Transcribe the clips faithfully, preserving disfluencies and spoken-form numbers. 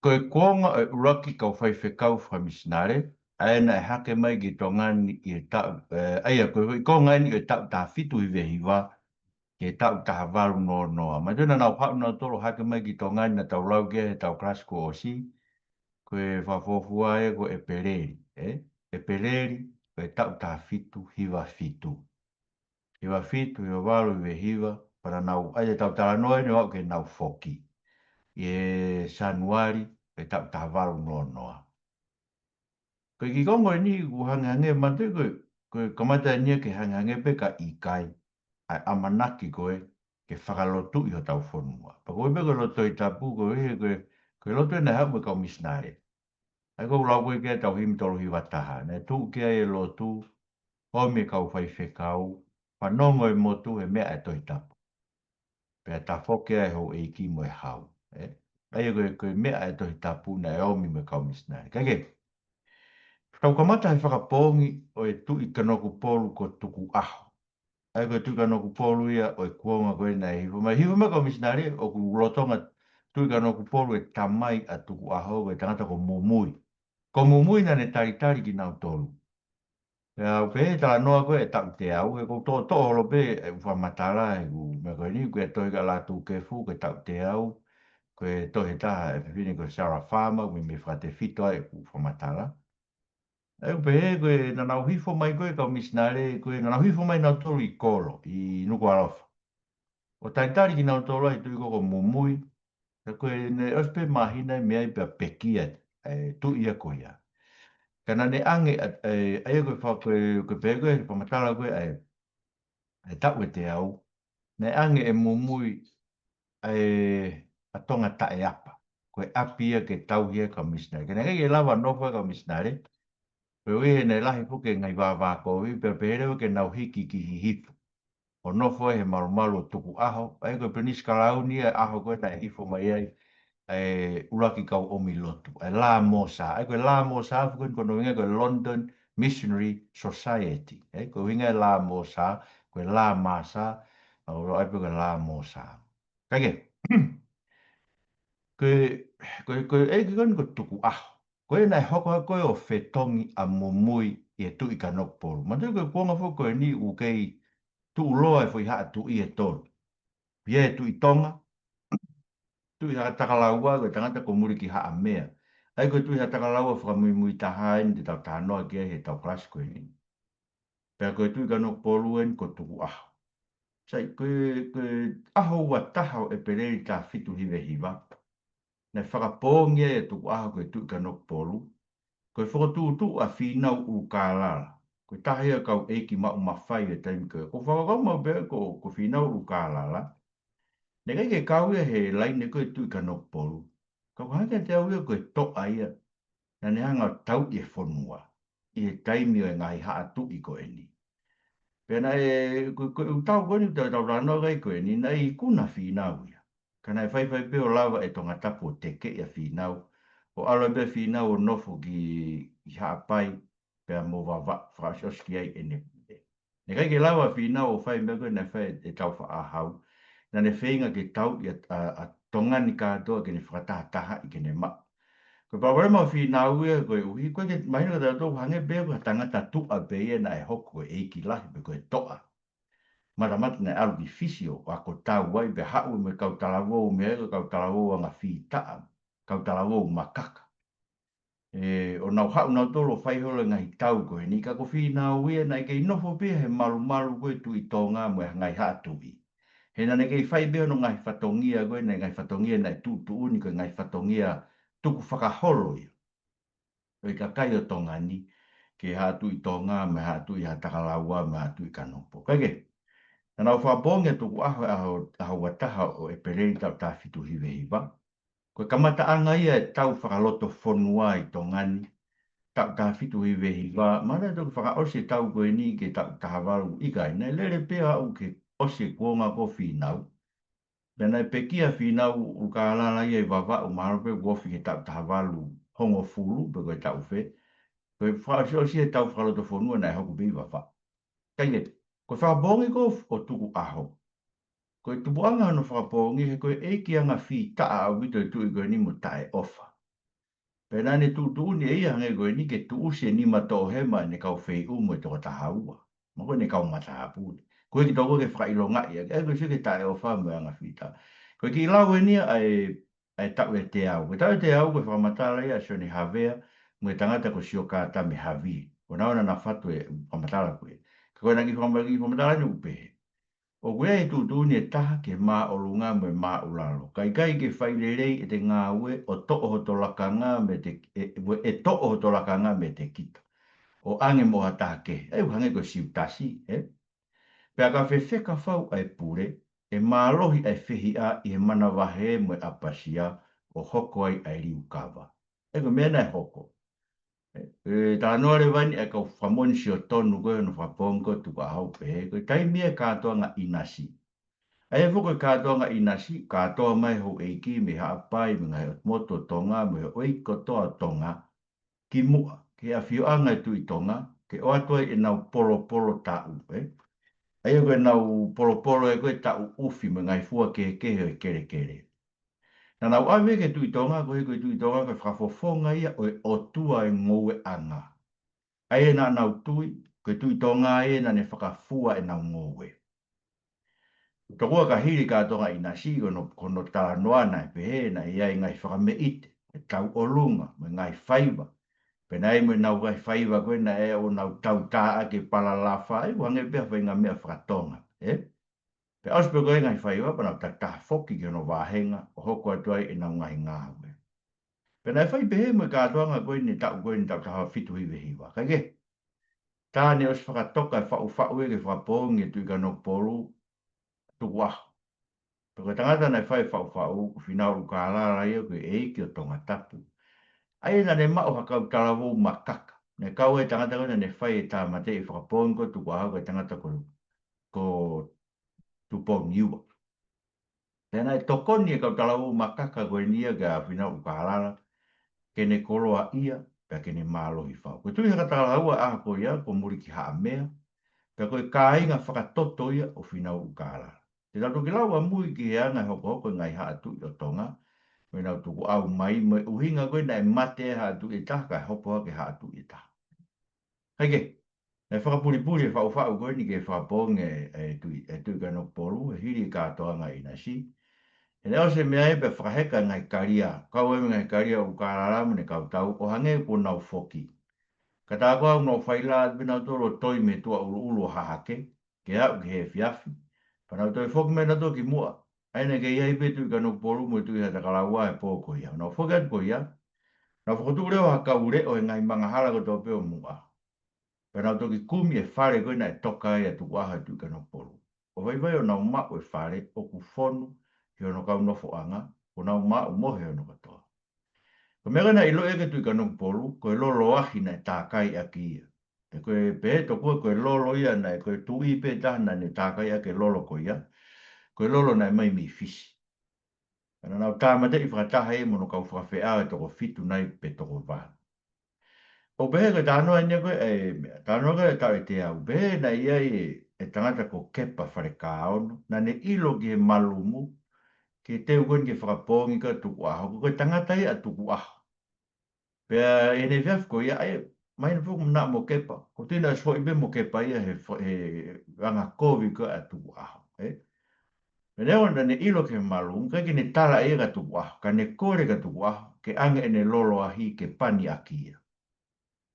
Ko e kuonga ʻo e ʻuluaki kau faifekau fakamisinale, ʻa ia naʻe hake mai ki Tonga ni ʻi he taʻu, ē, ʻa ia ko e konga eni ʻo e taʻu taha fitu hiva hiva, ki he taʻu taha valu noa noa. Manatuʻi naʻa nau haʻu nautolu ʻo hake mai ki Tonga ni naʻa tau lau ki ai he taʻu kalasi kuo ʻosi, ko e fakafuofua ia ko ʻEpeleli, ē? ʻEpeleli, ko e taʻu taha fitu hiva fitu. Hiva fitu, hiva valu, hiva hiva, pea naʻa nau, ʻa ia ʻetau talanoa eni ʻo aʻu ki heʻenau foki. ʻI he Sānuali, ʻo e taʻu taha valu noa noa. Ko e kiʻi konga eni ʻoku hangehangē, manatuʻi ko e, ko e kamata eni ia ke hangehangē pē ka ʻikai, ʻa e ʻamanaki ko ē, ke fakalotuʻi hotau fonua. Pea ko e pē ko e lotu Tohi Tapu ko ē, ko e, ko e lotu ena naʻe haʻu mei he kau misinale. ʻA ia ʻoku ou lau ko ē ki ai ʻetau himi tolu hiva taha. Naʻe tuʻu ki ai e lotu, ʻomi e kau faifekau, fanongo e motu he meʻa ʻa e Tohi Tapu. Pea tafoki ʻa e houʻeiki mo e hau. Ē? ʻA ia ko e, ko e meʻa ʻa e Tohi Tapu naʻe ʻomi mei he kau misinale. Kae kehe, tau kamata he fakapoongi ʻo e Tuʻi Kanokupolu ko Tukuʻaho. ʻA ia ko e Tuʻi Kanokupolu ia ʻo e kuonga ko ē naʻe hifo mai. Hifo mai e kau misinale ʻoku lolotonga Tuʻi Kanokupolu e tamai ʻa Tukuʻaho ko e tangata ko Mumui. Ko Mumui naʻa ne talitali kinautolu. Pea u pehē talanoa ko ē taʻu teau, he ʻoku ou toʻotoʻo holo pē e ʻū fakamatala, he ʻoku meʻa ko eni, ko e tohi ʻa Lātūkefu, ko e taʻu teau, ko e tohi ʻe taha ʻa e fefine ko Sarah Farmer, ʻoku meimei fakatefito ai e ʻū fakamatala. ʻA ia ʻoku pehē ko ē naʻa nau hifo mai ko ē kau misinale, ko ē naʻa nau hifo mai nautolu ʻi Kolo, ʻi Nukuʻalofa. ʻO talitali kinautolu ai e tuʻi ko ē ko Mumui, ka ko ē naʻe ʻosi pē māhina ʻe meʻa ai pea pekia e tuʻi ia ko ia. Ka naʻa ne ʻange, ʻa, ʻa, ʻa ia ko e fa-, ko e, ko e pehē ko ē fakamatala ko ē ʻa e, ʻa e taʻu ʻe teau, naʻe ʻange ʻe Mumui ʻa e, ʻa Tongataʻeapa. Ko e ʻapi ia ke tauhi ai e kau misinale. Ka naʻe ʻikai ke lava nofo ai e kau misinale, koeʻuhi he naʻe lahi foki e ngaahi vāvākovi, pea pehē leva ke nau hiki ki Hihifo. ʻO nofo ai he malumalu ʻo Tukuʻaho, ʻa ia ko e Pilinisi Kalauni ia e ʻaho ko ē naʻe hifo mai ai e ʻuluaki kau ʻomi lotu, e Lā Mōsā. ʻA ia ko e Lā Mōsā foki ko hono ʻuhinga ko e London Missionary Society. ʻA ia ko e ʻuhinga e Lā Mōsā, ko e Lā Māsā, ʻa olo ai pē ko e Lā Mōsā. Kae kehe, ko e, ko e, ko e ʻeiki ko eni ko Tukuʻaho. Ko ē naʻe hoko ai ko ē ʻo fetongi ʻa Mumui ʻi he Tuʻi Kanokupolu. Manatuʻi ko e kuonga foki ko eni ʻoku kei tuʻuloa e foʻi haʻa tuʻi ʻe tolu. ʻI ai e Tuʻi Tonga, Tuʻi Haʻatakalaua, ko e tangata ko Mulikihaʻamea. ʻA ia ko e Tuʻi Haʻatakalaua fakamuimui taha eni te tau talanoa ki ai he taʻu kalasi ko eni. Pea ko e Tuʻi Kanokupolu eni ko Tukuʻaho. Sai, ko e, ko e ʻaho ua taha ʻo ʻEpeleli taha fitu hiva hiva, naʻe fakapoongi ai ʻa Tukuʻaho ko e Tuʻi Kanokupolu, ko e fokotuʻutuʻu ʻa Fīnau ʻUlukālala. Ko e taha ia e kau ʻeiki maʻu mafai ʻo e taimi ko ē. ʻOku ou fakakaukau maʻu pē ko, ko Fīnau ʻUlukālala, naʻe ʻikai ke kau ia he laine ko ē Tuʻi Kanokupolu. Ka ʻoku hangē kiate au ia ko e toʻa ia naʻa ne hanga ʻo tauʻi e fonua ʻi he taimi ʻo e ngaahi haʻa tuʻi ko eni. Pea naʻe, ko, ko e ʻū tau ko eni, tau, tau talanoa ki ai ko eni, naʻe ikuna Fīnau ia. Ka naʻe faifai pē ʻo lava ʻe Tongatapu ʻo tekeʻi ʻa Fīnau, ʻo ʻalu ai pē ʻa Fīnau ʻo nofo ki, ki Haʻapai, pea mo Vavaʻu, fakaʻosiʻosi ki ai ʻene pule. Naʻe ʻikai ke lava ʻa Fīnau ʻo fai e meʻa ko ē naʻe fai ʻe Tāufaʻāhau. Naʻa ne feinga ke tauʻi ʻa, ʻa, ʻa Tonga ni kātoa ke ne fakatahatahaʻi ke ne maʻu. Ko e palopalema ʻo Fīnau ia koeʻuhi, ko e ke mahino ka tau hangē pē ko ha tangata tuʻa pē ia naʻe hoko ko e ʻeiki lahi pe ko e toʻa. Matamata naʻe ʻalu ki Fisi ʻo ako tau ai pea haʻu mo e kau talavou, meʻa ko e kau talavou anga fītaʻa, kau talavou makaka. ʻE, ʻo nau haʻu nautolu ʻo fai holo e ngaahi tau ko eni, ka ko Fīnau ia naʻe kei nofo pē ia he malumalu ko ē Tuʻi Tonga mo e ngaahi haʻa tuʻi. He naʻa ne kei fai pē ia hono ngaahi fatongia ko ē, naʻe ngaahi fatongia naʻe tuʻutuʻuni ko e ngaahi fatongia tukufakaholo ia ʻo e kakai ʻo Tonga ni, ki he haʻa tuʻi Tonga, mo e haʻa tuʻi Haʻatakalaua, mo e haʻa tuʻi Kanokupolu. Kae kehe, naʻa nau fakapoongi ʻa Tukuʻaho he ʻaho, ʻaho ua taha ʻo ʻEpeleli taʻu taha fitu hiva hiva. Ko e kamataʻanga ia e tau fakalotofonua ʻi Tonga ni, taʻu taha fitu hiva hiva, mahalo naʻe toki fakaʻosi e tau ko eni ki he taʻu taha valu, ʻikai, naʻe lele pē ia ʻo aʻu ki he ʻosi e kuonga ko Fīnau. Pea naʻe pekia ʻa Fīnau ʻUlukālala ia ʻi Vavaʻu mahalo pē kuo ofi ki he taʻu taha valu hongofulu, pe ko e taʻu fē. Ko e fakaʻosiʻosi e tau fakalotofonua naʻe hoko pē ʻi Vavaʻu. Kae kehe, ko e fakapoongi ko ē ʻo Tukuʻaho, ko e tupuʻanga hono fakapoongi he ko e ʻeiki anga fītaʻa ʻaupito e tuʻi ko eni mo taʻeʻofa. Pea naʻa ne tuʻutuʻuni ʻe ia hangē ko eni ke tuʻusi e nima toʻohema ʻene kau feʻiʻumu ʻe toko taha ua. Mo ko ʻene kau matāpule. Ko e kiʻi toko ke fakaʻilongaʻi ʻaki, ʻa ia ko e sio ki he taʻeʻofa mo e anga fita. Ko e kiʻi lau eni ia ʻa e, ʻa e taʻu ʻe teau. Ko e taʻu ʻe teau ko e fakamatala ia ʻa Sione Havea, mo e tangata ko Siokatame Havie. Ko naua naʻa na fatu e fakamatala ko ē. Ka ko ʻena kiʻi fakama-, kiʻi fakamatala eni ʻoku pehē. ʻOku ʻi ai e tuʻutuʻuni ʻe taha ki he māʻolunga mo e māʻulalo. Ka ʻikai ke fai lelei ʻete ngāue ʻo toʻo hoto lakanga meiate, ʻe, ʻe toʻo hoto lakanga meiate kita. ʻO ʻange mo ha taha kehe. ʻE ʻuhinga ko Siutasi, ē? Pea ka fefeka fau ʻa e pule, ʻe mālohi ʻa e fehiʻa ʻi he manavahē mo e ʻapasia ʻo hoko ai ʻa e liukava. ʻE ko e meʻa naʻe hoko. ʻE, ʻe, talanoa leva eni ʻa e kau fakamoʻoni siotonu ko ē hono fakapoongi ko ē Tukuʻaho pehē, ko e taimi ʻa e kātoanga ʻinasi. ʻA ia foki ko e kātoanga ʻinasi, kātoa mai houʻeiki mei Haʻapai, mei he ngaahi motu ʻo Tonga, mo e houʻeiki kotoa ʻo Tonga, ki muʻa, ki he ʻafioʻanga ʻo e Tuʻi Tonga, ke ʻoatu ai ʻenau polopolo taʻu, ē? ʻA ia ko ʻenau polopolo ē ko e taʻu ʻufi mo e ngaahi fua kehekehe ʻo e kelekele. Naʻa nau ʻave ki he Tuʻi Tonga, koeʻuhi ko e Tuʻi Tonga ko e fakafofonga ia ʻo e ʻotua ʻo e ngoueʻanga. ʻA ia naʻa nau tui, ko e Tuʻi Tonga ia naʻa ne fakafua ʻenau ngoue. Tokua ka hili e kātoanga ʻinasi, ko hono, ko hono talanoa naʻe pehē, naʻe ʻi ai e ngaahi fakameʻite, e tauʻolunga, mo e ngaahi faiva. Pea naʻe ʻi ai mo ʻenau ngaahi faiva ko ē naʻe ʻo nau tautaʻa ke palalafa, ʻe ʻuhinga pē ha faʻahinga meʻa faka-Tonga, ē? Pea ʻosi pē ko ē ngaahi faiva, pea nau takitaha foki ki hono vāhenga, ʻo hoko atu ai ʻenau ngaahi ngāue. Pea naʻe fai pehē mo e kātoanga ko eni taʻu ko eni taʻu taha fitu hiva hiva. Kae kehe, tā ne ʻosi fakatoka e faʻufaʻu ia ke fakapoongi e Tuʻi Kanokupolu, Tukuʻaho. Pea ko e tangata naʻe fai e faʻufaʻu, ko Fīnau ʻUlukālala ia ko e ʻeiki ʻo Tongatapu. ʻA ia naʻa ne maʻu ha kau talavou makaka. Naʻe kau ai e tangata ko ē naʻa ne fai e tāmateʻi fakapoongi ko ē Tukuʻaho ko e tangata ko, ko Tupouniua. Pea naʻe tokoni e kau talavou makaka ko eni ia kia Fīnau ʻUlukālala, ke ne koloaʻia, pea ke ne mālohi fau. Ko e Tuʻi Hakatalaua ʻaho ko ia, ko Mulikihaʻamea, pea ko e kāinga fakatoto ia ʻo Fīnau ʻUlukālala. Te tau toki lau ʻamui ki he anga e hokohoko e ngaahi haʻa tuʻi ʻo Tonga, mo ʻenau tukuʻau mai, mo e ʻuhinga ko ē naʻe mate e haʻa tuʻi ʻe taha, kae hopo hake e haʻa tuʻi ʻe taha. Kae kehe, naʻe fakapulipuli e faʻufaʻu ko eni ke fakapoongi e, e Tuʻi, e Tuʻi Kanokupolu, ʻi he hili e kātoanga ʻinasi. He naʻe ʻosi e meʻa ia pea fakaheka e ngaahi kalia, kau ai mo e ngaahi kalia ʻo ʻUlukālala mo ʻene kau tau, ʻo hangē kuo nau foki. Ka tā ko ē ʻoku nau faila atu pē nautolu ʻo toi mei he tuʻa ʻuluʻulu ʻo hahake, ke aʻu ki he efiafi. Pea nau toe foki mai nautolu ki muʻa. ʻA ia naʻe kei ʻi ai pē Tuʻi Kanokupolu mo Tuʻi Hakatalaua he pō ko ia. Nau foki atu ko ia. Nau fokotuʻu leva ha kau leʻo he ngaahi mangahala kotoa pē ʻo Muʻa. Pea nau toki kumi e fale ko ē naʻe toka ai ʻa Tukuʻaho ʻe Tuʻi Kanokupolu. ʻO vaivai ʻo nau maʻu e fale ʻoku fonu ʻi hono kau nofoʻanga, ʻoku nau maʻu mo e hono kotoa. Ko e meʻa ko ē naʻe ʻiloʻi ʻaki ʻe Tuʻi Kanokupolu, ko e lolo ahi naʻe tākai ʻaki ia. He ko e pehē tokua ko e lolo ia naʻe, ko e tuʻi pē taha naʻa ne tākai ʻaki e lolo ko ia, ko e lolo naʻe mai mei Fisi. Pea naʻa nau tāmateʻi fakataha ia mo hono kau fakafeʻao ʻe toko fitu nai pe toko valu. ʻO pehē ko e talanoa eni ko ē, e, talanoa ko ē taʻu ʻe teau, pehē naʻe ʻi ai e, e tangata ko Kepa Falekāono, naʻa ne ʻilo ki he malumu, ke teu ko eni ke fakapoongi ko ē Tukuʻaho, ko e tangata ia ʻa Tukuʻaho. Pea ʻi heʻene efiafi ko ia, ʻa ia, mahino foki naʻa mo Kepa, ko e tuʻi naʻe ʻosi foʻi pē mo Kepa ia he fo-, he anga kovi ko ē ʻa Tukuʻaho, ē? Pea neongo naʻa ne ʻilo ki he malumu, ʻikai ke ne tala ia kia Tukuʻaho, ka ne kole kia Tukuʻaho, ke ʻange ʻene lolo ahi ke pani ʻaki ia.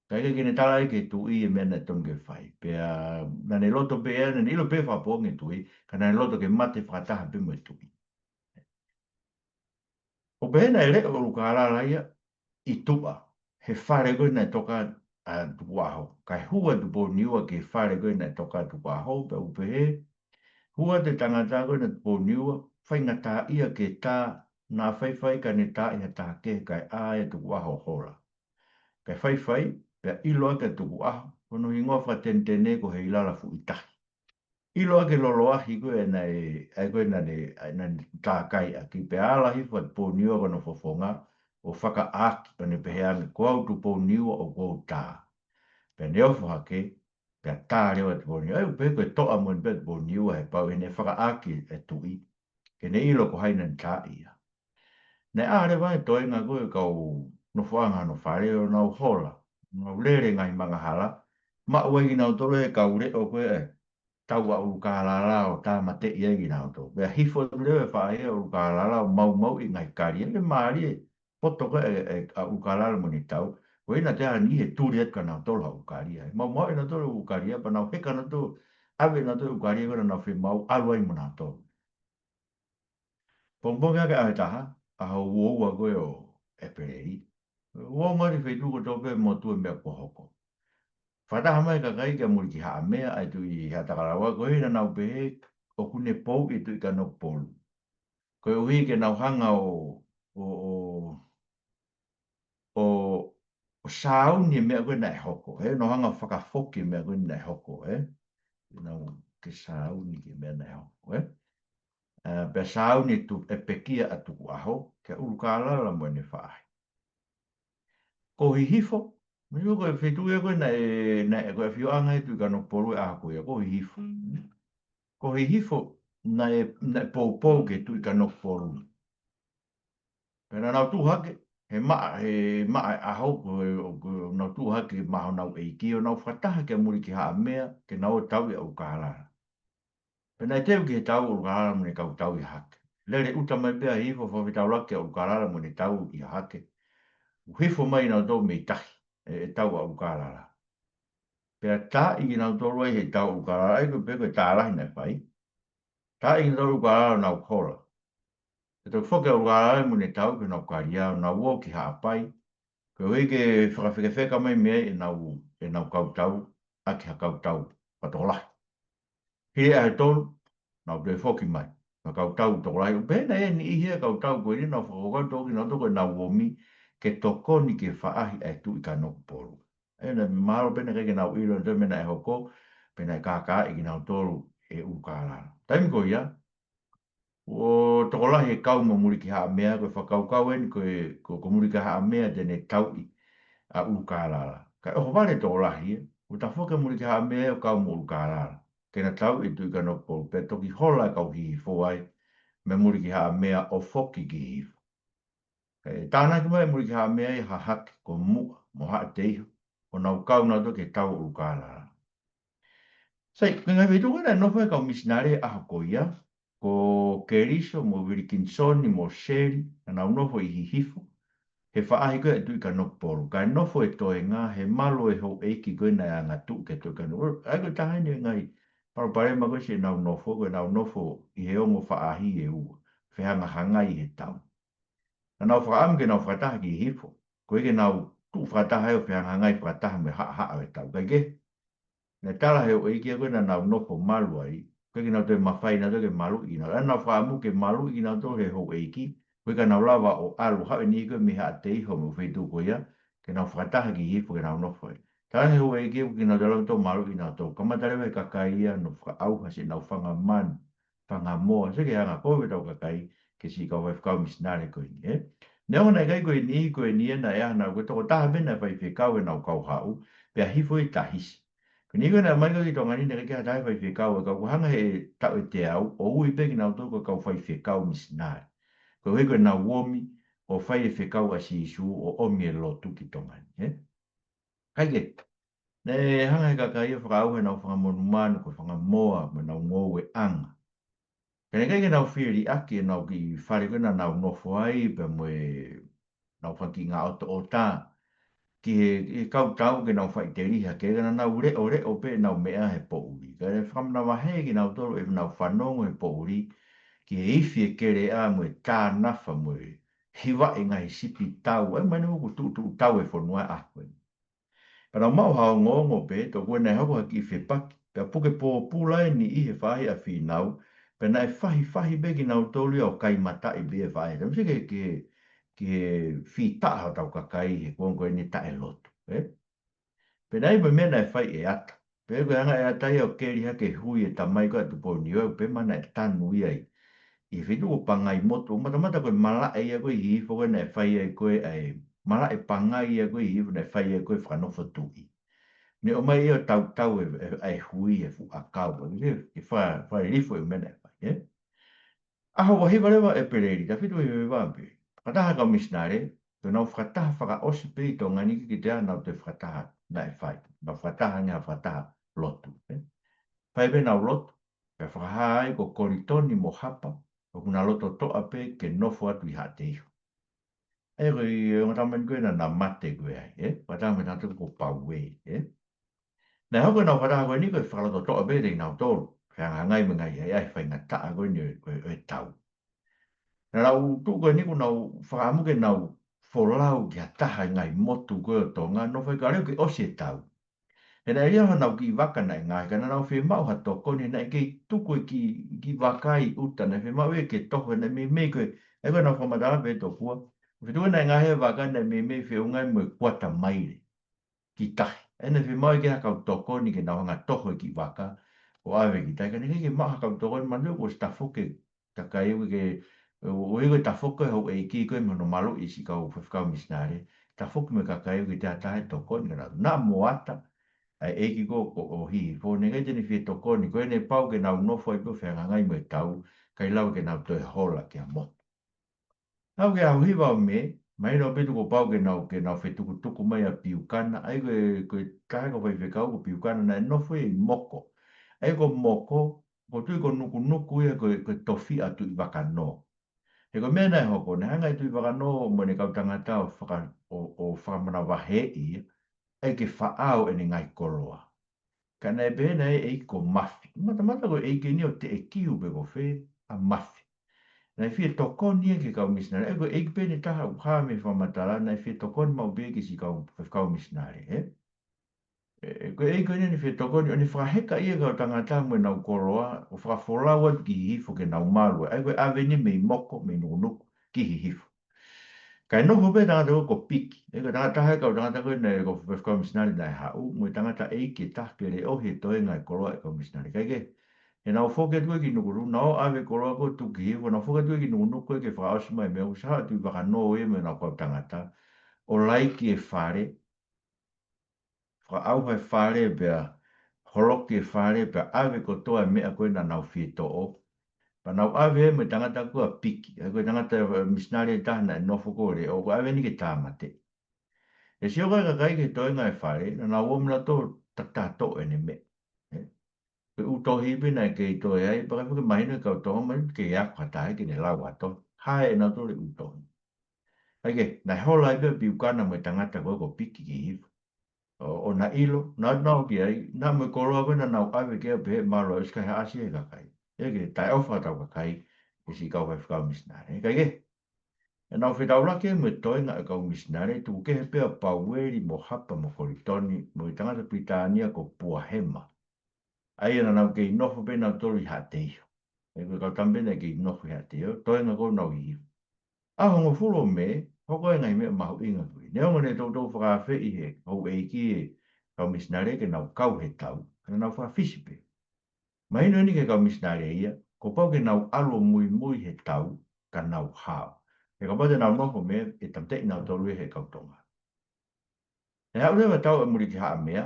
Ka ʻikai ke ne tala ia ki he tuʻi e meʻa naʻe tonu ke fai. Pea naʻa ne loto pē ia, naʻa ne ʻilo pē fakapoongi e tuʻi, ka naʻa ne loto ke mate fakataha pē mo e tuʻi. ʻO pehē naʻe leʻo ʻUlukālala ia ʻi tuʻa, he fale ko ē naʻe toka ʻa Tukuʻaho. Kae hū ʻa Tupouniua ki he fale ko ē naʻe toka ʻa Tukuʻaho, pea ʻoku pehē, hū atu e tangata ko ē naʻa Tupouniua, faingataʻaʻia ke tā, naʻa faifai ka ne taaʻi ha taha kehe kae ʻā ʻa Tukuʻaho ʻo hola. Kae faifai, pea ʻilo ʻaki ʻa Tukuʻaho, ko hono hingoa fakatenetene ko Heilala Fuʻitahi. ʻIlo ʻaki e lolo ahi ko ē naʻe, ʻa ia ko ē naʻa ne, ʻa ia naʻa ne tākai ʻaki, pea ala hifo ʻa Tupouniua ki hono fofonga, ʻo fakaʻaki, ʻo ne pehē ange, ko au Tupouniua ʻoku ou tā. Pea ne ofo hake, pea tā leva ʻa Tupouniua. ʻA ia ʻoku pehē ko e toʻa moʻoni pē ʻa Tupouniua he pau ʻene fakaʻaki e tuʻi, ke ne ʻilo ko hai naʻa ne taaʻi ia. Naʻe ʻā leva e toenga ko ē kau nofoʻanga hono fale ʻo nau hola, nau lele ngaahi mangahala, maʻu ai kinautolu e kau leʻo ko ē, tau ʻa ʻUlukālala ʻo tāmateʻi ai kinautolu. Pea hifo atu leva e faʻahi ʻa ʻUlukālala ʻo maumauʻi e ngaahi kalia, ʻikai ke mālie, poto ko ē ʻa, ʻa, ʻa ʻUlukālala mo ʻene tau. Ko ia naʻe ʻi ai ha niʻihi ʻe tuli atu kia nautolu ʻa ʻUlukalia. Maumauʻi nautolu ʻa ʻUlukalia, pea nau heka nautolu, ʻave nautolu ʻa ʻUlukalia ko ē naʻa nau fiemaʻu, ʻalu ai mo nautolu. Pongipongi ange ʻaho ʻe taha, ʻaho uaua ko ē ʻo ʻEpeleli. Uaua ngaahi feituʻu kotoa pē mo tuʻu e meʻa kuo hoko. Fakataha mai e kakai kia Mulikihaʻamea, ʻa e Tuʻi Haʻatakalaua, ko ia naʻa nau pehē ʻoku ne pouʻi e Tuʻi Kanokupolu. Koeʻuhi ke nau hanga ʻo, ʻo, ʻo, ʻo, ʻo sāuni e meʻa ko ē naʻe hoko, ē? Nau hanga ʻo fakafoki e meʻa ko ē naʻe hoko, ē? Nau ke sāuni ki he meʻa naʻe hoko, ē? Ā, pea sāuni e tu-, e pekia ʻa Tukuʻaho, kia ʻUlukālala mo ʻene faʻahi. Ko Hihifo, mou sio ko e feituʻu ia ko ē naʻe, naʻe ko e ʻafioʻanga e Tuʻi Kanokupolu he ʻaho ko ia, ko Hihifo. Mm. Ko Hihifo naʻe, naʻe poupou ki he Tuʻi Kanokupolu. Pea naʻa nau tuʻu hake, he maʻa, he maʻa e ʻaho ko, ko, nau tuʻu hake maʻa honau ʻeiki ʻo nau fakataha kia Mulikihaʻamea, ke nau ō ʻo tauʻi ʻa ʻUlukālala. Pea naʻe teu ki he tau ʻa ʻUlukālala mo ʻene kau tau ʻi Hahake. Lele ʻuta mai pē ʻa Hihifo ʻo fakafetaulaki kia ʻUlukālala mo ʻene tau ʻi Hahake. ʻO hifo mai nautolu mei tahi, e, e tau ʻa ʻUlukālala. Pea taaʻi kinautolu ai he tau ʻa ʻUlukālala, ʻa ia ko e pehē ko e tā lahi naʻe fai. Taaʻi kinautolu ʻa ʻUlukālala ʻo nau hola. Pea toki foki ʻa ʻUlukālala mo ʻene tau ki honau kalia ʻo nau ō ki Haʻapai. Koeʻuhi ke fakafekafeka mai mei ai ʻenau, ʻenau kau tau, ʻaki ha kau tau fakatokolahi. Hili e ʻaho ʻe tolu, nau toe foki mai. Mo e kau tau tokolahi, ʻo pehē naʻe ʻi ai e niʻihi ia e kau tau ko eni naʻa nau fakakaukau toki nautolu ko ʻenau omi ke tokoni ki he faʻahi ʻa e Tuʻi Kanokupolu. Ē, naʻe mahalo pē naʻe ʻikai ke nau ʻilo nautolu e meʻa naʻe hoko, pea naʻe kākaaʻi kinautolu ʻe ʻUlukālala. Taimi ko ia, ʻo tokolahi e kau mo Mulikihaʻamea, ko e fakakaukau eni ko e, ko, ko Mulikihaʻamea te ne tauʻi ʻa ʻUlukālala. Kae ʻohovale e tokolahi ia, ʻo tafoki ʻa Mulikihaʻamea ia ʻo kau mo ʻUlukālala. Ke na tauʻi e Tuʻi Kanokupolu, pea toki hola e kau Hihifo ai, mo Mulikihaʻamea ʻo foki ki Hihifo. Kae tānaki mai ʻe Mulikihaʻamea ia Hahake, ko Muʻa, mo Haʻateiho, ʻo nau kau nautolu ki he tau ʻa ʻUlukālala. Sai, ko e ngaahi feituʻu ko ē naʻe nofo ai e kau misinale he ʻaho ko ia, ko Keliso mo Vilikinisoni mo Seli, naʻa nau nofo ʻi Hihifo, he faʻahi ko ē ʻa e Tuʻi Kanokupolu. Kae nofo e toenga he malu e houʻeiki ko ē naʻe angatuʻu ki he Tuʻi Kanokupolu. ʻA ia ko e taha eni e ngaahi palopalema ko ē siʻenau nofo, ko ʻenau nofo ʻi he ongo faʻahi ʻe ua, fehangahangai he tau. Naʻa nau fakaʻamu ke nau fakataha ki Hihifo. Koeʻuhi ke nau tuʻu fakataha ai ʻo fehangahangai fakataha mo e haʻahaʻa ʻo e tau. Kae kehe, naʻe tala ʻe he houʻeiki ia ko ē naʻa nau nofo malu ai, ʻikai ke nau toe mafai nautolu ke maluʻi kinautolu. ʻA ia naʻa nau fakaʻamu ke maluʻi kinautolu ʻe he houʻeiki, koeʻuhi ka nau lava ʻo ʻalu, haʻu e niʻihi ko ē mei Haʻateiho mo e feituʻu ko ia, ke nau fakataha ki Hihifo ke nau nofo ai. Tala ʻe he houʻeiki ia ʻoku ʻikai ke nau lava ʻo maluʻi kinautolu. Kamata leva e kakai ia ʻo nau fakaʻauha siʻenau fanga manu, fanga moa, sio ki he anga ko ē ʻetau kakai, ki he siʻi kau faifekau misinale ko eni, ē? Neongo naʻe ʻikai ko e niʻihi ko eni ia naʻe ʻi ai haʻanau, ko e tokotaha pē naʻe faifekau ʻenau kau haʻu, pea Hihifo ʻi Tahisi. Ko e niʻihi ko ē naʻe ʻomai ko ē ki Tonga ni naʻe ʻikai ke ʻi ai ha taha faifekau, ka ʻoku hanga he taʻu ʻe teau, ʻo ui pē kinautolu ko e kau faifekau misinale. Koeʻuhi ko ʻenau omi ʻo fai e fekau ʻa Sīsū ʻo ʻomi e lotu ki Tonga ni, ē? Kae kehe, naʻe hanga he kakai ia ʻo fakaʻauha ʻenau fanga monumanu, ko e fanga moa, mo ʻenau ngoueʻanga. Ka naʻe ʻikai ke nau fie liʻaki ʻenau kiʻi fale ko ē naʻa nau nofo ai, pea mo ʻenau fanga kiʻi ngaʻotoʻota ki he, ki he kau tau ke nau faʻiteliha, ke naʻa nau leʻoleʻo pē ʻenau meʻa he poʻuli. Kae fakamanavahē kinautolu ʻenau fanongo he poʻuli, ki he ifi e keleʻa mo e tānafa mo e hivaʻi e ngaahi sipi tau, ʻa ia ko e meʻa eni ʻoku tuʻutuʻu tau e fonua he ʻaho ko eni. Pea nau maʻu ha ongoongo pē, toki ʻoua naʻe hoko ha kiʻi fepaki, pea puke pōpula e niʻihi he faʻahi ʻa Fīnau, pea naʻe fahifahi pē kinautolu ia ʻo kaimataʻi pē e faʻahi. Taimi sio ki he, ki he, ki he fītaʻa hotau kakai he kuonga ko eni taʻelotu, ē? Pea naʻe ʻi ai pē meʻa naʻe fai ʻe ʻAta. Pea ko e anga ʻe ʻAta ia ʻo keli hake e hui e tamai ko ē ʻa Tupou Niue, pea naʻe tanu ia ʻi, ʻi he feituʻu ko Pangaimotu, ʻo matamata ko e malaʻe ia ko ē ʻi Hihifo ko ē naʻe fai ai ko ē ʻa e, malaʻe pangai ia ko ē ʻi Hihifo naʻe fai ai ko ē e fakanofo tuʻi. Naʻe ʻomai ia ʻo tautau e, e, e hui e fuʻu ʻakau, ʻa ia ke fa-, fai lifo e meʻa naʻe fai, ē? ʻAho ua hiva leva ʻEpeleli, taha fitu hiva hiva pē. Fakataha kau misinale, Ko ʻenau fakataha fakaʻosi pē ʻi Tonga ni, ʻikai ke toe ʻi ai haʻanau toe fakataha naʻe fai. Nau fakataha ange ha fakataha lotu, ē. Fai pē ʻenau lotu, pea fakahā ai ko Kolitoni mo Hapa, ʻoku na loto toʻa pē ke nofo atu ʻi Haʻateiho. ʻA ia ko e ongo tama eni ko ē naʻa na mate ko ē ai, ē? Fakataha mo e tangata ko Pauē, ē? Naʻe hoko ʻenau fakataha ko eni ko e fakaloto toʻa pē ʻe kinautolu. Fehangahangai mo e ngaahi ʻahiʻahi faingataʻa ko eni ʻo e, ʻo e, ʻo e tau. Naʻa nau tuʻu ko eni kuo nau fakaʻamu ke nau folau ki ha taha ʻi he ngaahi motu ko ē ʻo Tonga, nofo ai kae leva ke ʻosi e tau. He naʻe ʻi ai haʻanau kiʻi vaka naʻe ngaohi, ka naʻa nau fiemaʻu ha tokoni, he naʻe kei tuku e kiʻi, kiʻi vaka ʻi ʻuta, naʻe fiemaʻu ia ke toho, he naʻe meimei ko e, ʻa ia ko ʻenau fakamatala pē tokua. Feituʻu naʻe ngaohi e vaka naʻe meimei feʻunga ia mo e kuata maile ki tahi. ʻA ia naʻe fiemaʻu ia ke ʻi ai ha kau tokoni ke nau hanga ʻo toho e kiʻi vaka ʻo ʻave ki tahi. Ka naʻe ʻikai ke maʻu ha kau tokoni, manatuʻi kuo ʻosi tafoki e kakai, ʻoku ʻikai ke, ʻoku ʻikai ko e tafoki ko ē ʻa e houʻeiki ko ē mo hono maluʻi siʻi kau faifekau misinale. Tafoki mo e kakai, ʻoku ʻikai ke toe ʻi ai ha taha ʻe tokoni kia nautolu. Naʻa Moata, ʻa e ʻeiki ko ē ʻo Hihifo, naʻe ʻikai te ne fie tokoni, ko ʻene pau ke nau nofo ai pē ʻo fehangahangai mo e tau, kae lava ke nau toe hola ki ha motu. Aʻu ki he ʻaho hiva ʻo Mē, mahino pē tuku pau ke nau, ke nau fetukutuku mai ʻa Piukana, ʻa ia ko e, ko e taha e kau faifekau ko Piukana naʻe nofo ia ʻi Moko. ʻA ia ko Moko, ʻoku ou tui ko Nukunuku ia ko e, ko e tofiʻa Tuʻivakanō. He ko e meʻa naʻe hoko, naʻe hanga ʻe Tuʻivakanō mo ʻene kau tangata ʻo faka-, ʻo, ʻo fakamanavaheʻi ia, ʻa ia ke faʻao ʻene ngaahi koloa. Ka naʻe pehē naʻe ʻeiki ko Mafi. Matamata ko e ʻeiki eni ʻo Teʻekiu pe ko fē, ʻa Mafi. Naʻe fie tokoni ia ki he kau misinale. ʻA ia ko e ʻeiki pē eni ʻe taha ʻoku hā mei he fakamatala, naʻe fie tokoni maʻu pē ki siʻi kau, kau misinale, ē? ʻE, ko e ʻeiki ko eni naʻe fie tokoni, ʻo ne fakaheka ia e kau tangata mo ʻenau koloa, ʻo fakafolau atu ki Hihifo ke nau malu. ʻA ia ko e ʻave eni mei Moko, mei Nukunuku, ki Hihifo. Kae nofo pē tangata ko, ko Piki. ʻA ia ko e tangata taha e kau tangata ko ē naʻe ko e faifekau misinale naʻe haʻu, mo e tangata ʻeiki ʻe taha ke leʻohi e toenga e koloa e kau misinale. Kae kehe, heʻenau foki atu ko ē ki Nukunuku, nau ʻave e koloa ko ē ʻo tuku ki Hihifo, nau foki atu ko ē ki Nukunuku ko ē ke fakaʻosi mai e meʻa, ʻoku sio atu ʻa Tuʻivakanō ia mo ʻenau kau tangata ʻo laiki e fale, fakaʻauha e fale pea holoki e fale pea ʻave kotoa e meʻa ko ē naʻa nau fie toʻo. Pea nau ʻave mo e tangata ko ē ʻa Piki. ʻA ia ko e tangata, ē, misinale ʻe taha naʻe nofo ko ē, ʻo ʻave eni ke tāmateʻi. ʻE sio ko ē e kakai ki he toenga e fale, naʻa nau ō mo nautolu ʻo takitaha toʻo ʻene meʻa. Ē? Ko e ʻū tohi pē naʻe kei toe ai, pea ʻikai ke mahino ʻe he kau Tonga mai, ke ako ha taha ke ne lau ha tohi. Hā ʻe nautolu e ʻū tohi. ʻA ia ke, naʻe hola ai pē ʻa Piukana mo e tangata ko ē ko Piki ki Hihifo. ʻO, ʻo na ʻilo, naʻa nau ki ai, naʻa mo e koloa ko ē naʻa nau ʻave ke ʻave pē he malu ʻo ʻosi kai haʻasi e kakai. ʻE ke taʻeʻofa ʻetau kakai, ki siʻi kau faifekau misinale. Kae kehe, ʻenau fetaulaki mo e toenga e kau misinale, tuku kehe pē ʻa Paueli mo Hapa mo Kolitoni, mo e tangata Pilitānia ko Puahema. ʻA ia naʻa nau kei nofo pē nautolu ʻi Haʻateiho. ʻE ko e kau tama pē naʻe kei nofo ʻi Haʻateiho, toenga ko ē ʻenau ʻi Hihifo. ʻAho hongofulu ʻo Mē, hoko e ngaahi meʻa mahuʻinga ko ē. Neongo naʻe toutou fakaafeʻi ʻe he houʻeiki e kau misinale ke nau kau he tau, ka naʻa nau fakafisi pē. Mahino eni ki he kau misinale ia, kuo pau ke nau ʻalu ʻo muimui he tau, ka nau hao. He kapau te nau nofo ʻo Mē, ʻe tāmateʻi nautolu ia ʻe he kau Tonga. Naʻe haʻu leva e tau ʻa Mulikihaʻamea,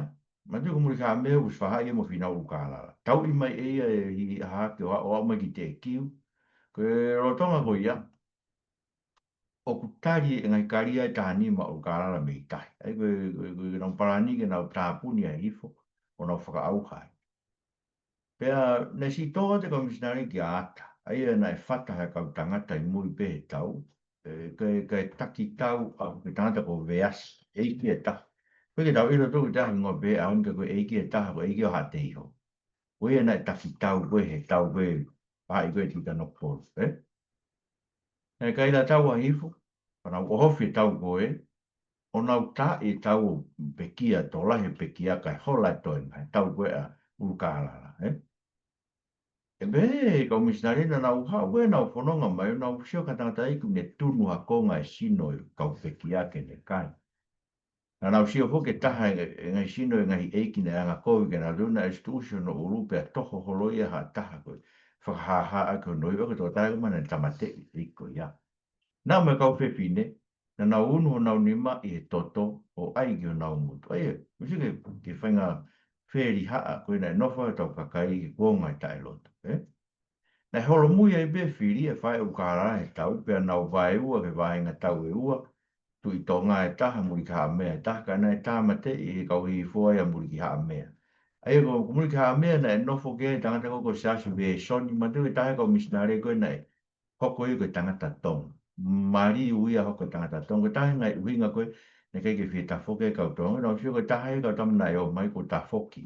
manatuʻi ko Mulikihaʻamea ʻoku ʻosi faʻa haʻi ia mo Fīnau ʻUlukālala. Tauʻi mai ʻe ia e Hiʻihaʻa ke ʻo aʻu mai ki Teʻekiu. Ko e lolotonga ko ia, ʻoku tali e ngaahi kalia ʻe taha nima ʻa ʻUlukālala mei tahi. ʻA ia ko e, ko e, ko e, ko ʻenau palani ke nau tāpuni ʻa Hihifo, ʻo nau fakaʻauha ai. Pea naʻe siʻi tō atu e kau misinale ki ʻAta. ʻA ia naʻe fata he kau tangata ʻi mui pē he tau. ʻE, kae, kae taki tau ʻa e tangata ko Veasi, ʻeiki ʻe taha. Ko e ke tau ʻilo tō ki tahi ngoa pē ʻa ʻaun ka ko e ʻeiki ʻe taha, ko e ʻeiki ʻo Haʻateiho. Ko ia naʻe taki tau ko ē he tau ko ē, pahaʻi ko ē Tuʻikanokupolu, ē? Naʻe kaila tau ʻa Hihifo, pea nau ʻohofi e tau ko ē, ʻo nau taaʻi e tau ʻo pekia, tō lahi e pekia kae hola e toenga, e tau ko ē ʻa ʻUlukālala, ē? ʻE pehē ʻe he kau misinale naʻa nau haʻu ko ē ʻo nau fononga mai, ʻo nau sio ki ha tangataʻeiki ʻoku ne tunu ha konga e sino ʻo e kau pekia ke ne kai. Naʻa nau sio foki ki he taha e, e ngaahi sino e ngaahi ʻeiki naʻe angakovi ke na luna e situʻusi hono ʻulu pea toho holo ia ha taha ko ē. Fakahāhā ʻaki hono ivi ʻo ke tō tae ko mana tāmateʻi e ʻeiki ko ia. Naʻa mo e kau fefine, naʻa nau unu honau nima ʻi he toto ʻo ʻai ki honau ngutu. ʻA ia, ʻosi ke, ke fainga felihaʻa, ko ē naʻe nofo ai hotau kakai ki he kuonga e taʻelotu, ē? Naʻe holomui ai pē fili e fale ʻUlukālala he tau, pea nau vaeua ki he vaenga tau ʻe ua, Tuʻi Tonga ʻe taha, Mulikihaʻamea ʻe taha, ka naʻe tāmateʻi ʻe he kau Hihifo ʻa Mulikihaʻamea. ʻA ia ko, ko Mulikihaʻamea naʻe nofo ki ai e tangata ko, ko Siaosi Vesoni, manatuʻi ko e taha e kau misinale ko ē naʻe hoko ia ko e tangata Tonga. Mali ui ia hoko ko e tangata Tonga. Ko e taha e ngaahi ʻuhinga ko ē naʻe ʻikai ke fie tafoki e kau Tonga. Naʻa nau sio ko e taha e kau tama naʻe ō mai kuo tafoki.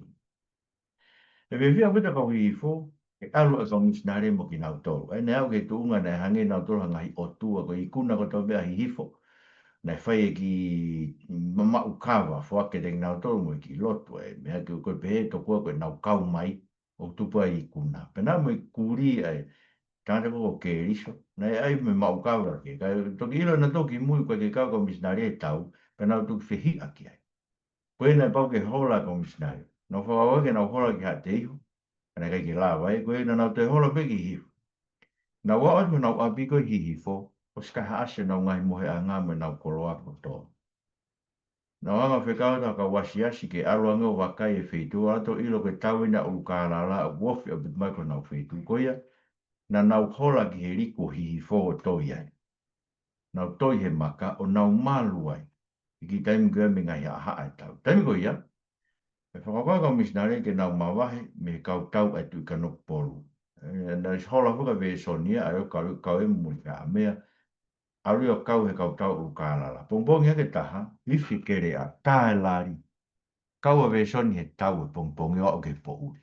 ʻE fiefia ʻaupito e kau Hihifo, ʻe ʻalu e kau misinale mo kinautolu. ʻA ia naʻe aʻu ki he tuʻunga naʻe hangē nautolu ha ngaahi ʻotua, ko e ikuna kotoa pē ʻa Hihifo. Naʻe fai e kiʻi mamaʻu kava, foaki kiate kinautolu mo e kiʻi lotu, ʻa e meʻa ko ē pehē tokua ko ʻenau kau mai, ʻo tupu ai e ikuna. Pea naʻa mo e kuli ʻa e tangata ko, ko Keliso, naʻe ʻai mo e maʻu kava ke, ka toki ʻilo nautolu kimui ko e ʻikai ke kau e kau misinale he tau, pea nau toki fehiʻa ki ai. Ko ia naʻe pau ke hola e kau misinale. Nau fakakaukau ke nau hola ki Haʻateiho, ka naʻe ʻikai ke lava ai, ko ia naʻa nau toe hola pē ki Hihifo. Nau aʻu atu ki honau ʻapi ko ē ʻi Hihifo, ʻosi kaihaʻasi honau ngaahi moheʻanga mo ʻenau koloa kotoa. Nau hanga ʻo fekau atu ha kau asiasi ke ʻalu ange ʻo vakai e feituʻu, ʻalu atu ʻo ʻilo ko e tau eni ʻa ʻUlukālala, ʻoku ofi ʻaupito mai ki honau feituʻu. Ko ia, naʻa nau hola ki he liku ʻo Hihifo ʻo toi ai. Nau toi he maka ʻo nau malu ai. ʻI he kiʻi taimi ko ia mei he ngaahi haʻahaʻa e tau. Taimi ko ia, ʻe fakakaukau e kau misinale ke nau mavahe mei he kau tau ʻa e Tuʻi Kanokupolu. ʻE, naʻe ʻosi hola foki ʻa Vesoni ia, ʻa ia ʻo kau, kau ia mo Mulikihaʻamea. ʻAlu ia ʻo kau he kau tau ʻUlukālala. Pongipongi hake taha, ifi e keleʻa, tā e lali. Kau ʻa Vesoni he tau he pongipongi ʻo aʻu ki he poʻuli.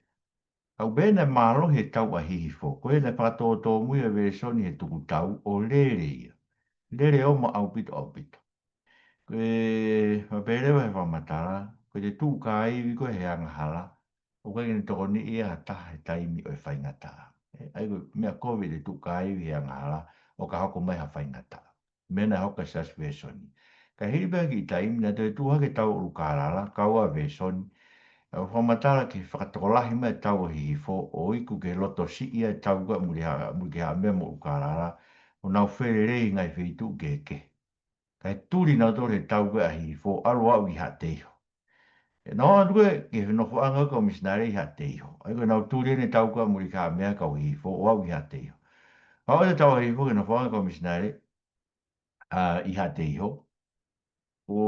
Ka ʻoku pehē naʻe mālohi e tau ʻa Hihifo. Ko ia naʻe fakatōtōmui ʻa Vesoni he tukutau ʻo lele ia. Lele ʻo maʻa ʻaupito ʻaupito. Ko e, ʻoku pehē leva he fakamatala, ko e tuʻu kāivi ko ē he angahala, ʻoku ʻikai ke ne tokoniʻi ia ha taha he taimi ʻo e faingataʻa. ʻE, ʻa ia ko e meʻa kovi e tuʻu kāivi he angahala, ʻo ka hoko mai ha faingataʻa. Meʻa naʻe hoko kia Siaosi Vesoni. Ka hili pē ha kiʻi taimi naʻe toe tuʻu hake e tau ʻUlukālala, kau ʻa Vesoni. ʻE, ʻoku fakamatala ki he fakatokolahi mai e tau ʻa Hihifo, ʻo iku ki he loto siʻi ʻa e tau ko ē ʻa Muliha-, Mulikihaʻamea mo ʻUlukālala, ʻo nau felelei he ngaahi feituʻu kehekehe. Kae tuli nautolu he tau ko ē ʻa Hihifo, ʻalu ʻo aʻu ki Haʻateiho. ʻE, nau aʻu atu ko ē ki he nofoʻanga ʻo e kau misinale ʻi Haʻateiho. ʻA ia ko ʻenau tuli eni e tau ko ē ʻa Mulikihaʻamea, kau Hihifo, ʻo aʻu ki Haʻateiho. Aʻu atu e tau ʻa Hihifo ki he nofoʻanga ʻo e kau misinale, ʻa, ʻi Haʻateiho. ʻO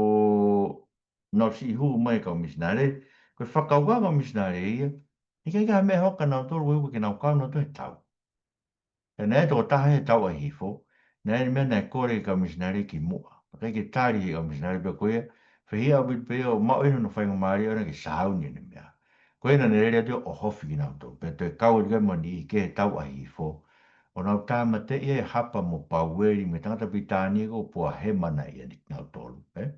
nau siʻi hū mai e kau misinale, ko e fakakaukau ʻa e kau misinale ia, ʻikai ke ʻi ai ha meʻa ʻe hoko kia nautolu, ʻoku ʻikai ke nau kau nautolu he tau. Pea naʻe toko taha he tau ʻa Hihifo, naʻe ʻi ai e meʻa naʻe kole ki he kau misinale kimuʻa. Pea ʻikai ke tali ʻe he kau misinale pē ko ia, fehiʻa ʻaupito pē ia ʻo maʻu ʻi hono faingamālie ʻona ke sāuni ʻene meʻa. Ko ia naʻa ne lele atu ʻo ʻohofi kinautolu. Pea toe kau atu ki ai mo e niʻihi kehe he tau ʻa Hihifo, ʻo nau tāmateʻi ai ʻa Hapa mo Paueli mo e tangata Pilitānia ko Puahema naʻe ʻiate kinautolu, ē?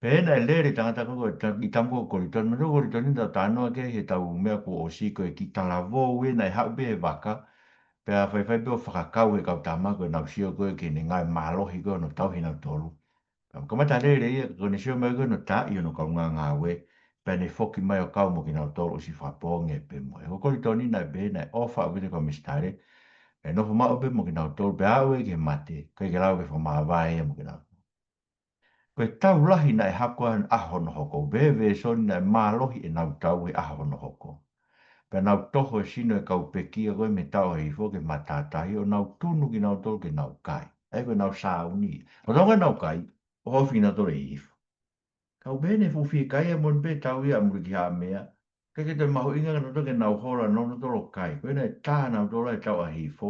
Pea naʻe lele e tangata ko ē, ko e ta-, kiʻi tama ko Kolitoni, mo Kolitoni naʻa tau talanoa ki ai he ʻetau meʻa kuo ʻosi, ko e kiʻi talavou ia naʻe haʻu pē he vaka, pea faifai pē ʻo fakakau he kau tama ko ē, nau sio ko ē ki heʻene ngāue mālohi ko ē ʻo ne tauhi kinautolu. Ka, kamata lele ia, ka ko ʻene sio mai ko ē ʻo ne taaʻi hono kaungāngāue, pea ne foki mai ʻo kau mo kinautolu ʻosi fakapoongi pē mo ia. Ko Kolitoni naʻe pehē naʻe ʻofa ʻaupito ki he kau misinale, ʻe nofo maʻu pē mo kinautolu, pea aʻu ki he mate, ʻikai ke lava ke fakamāvae ia mo kinautolu. Ko e tau lahi naʻe hoko he ʻaho hono hoko. Pehē ʻe Vesoni naʻe mālohi ʻenau tau he ʻaho hono hoko. Pea nau toho e sino e kau pekia ko ē mei he tau ʻa Hihifo ki he matātahi ʻo nau tunu kinautolu ke nau kai. ʻA ia ko ʻenau sāuni. ʻO tau kai nau kai, ʻohofi kinautolu ʻe Hihifo. Ka ʻoku pehē naʻe fuʻu fiekaia moʻoni pē e tau ia ʻa Mulikihaʻamea, ʻikai ke toe mahuʻinga kia nautolu ke nau hola nautolu ʻo kai. Ko ia naʻe tā nautolu e tau ʻa Hihifo,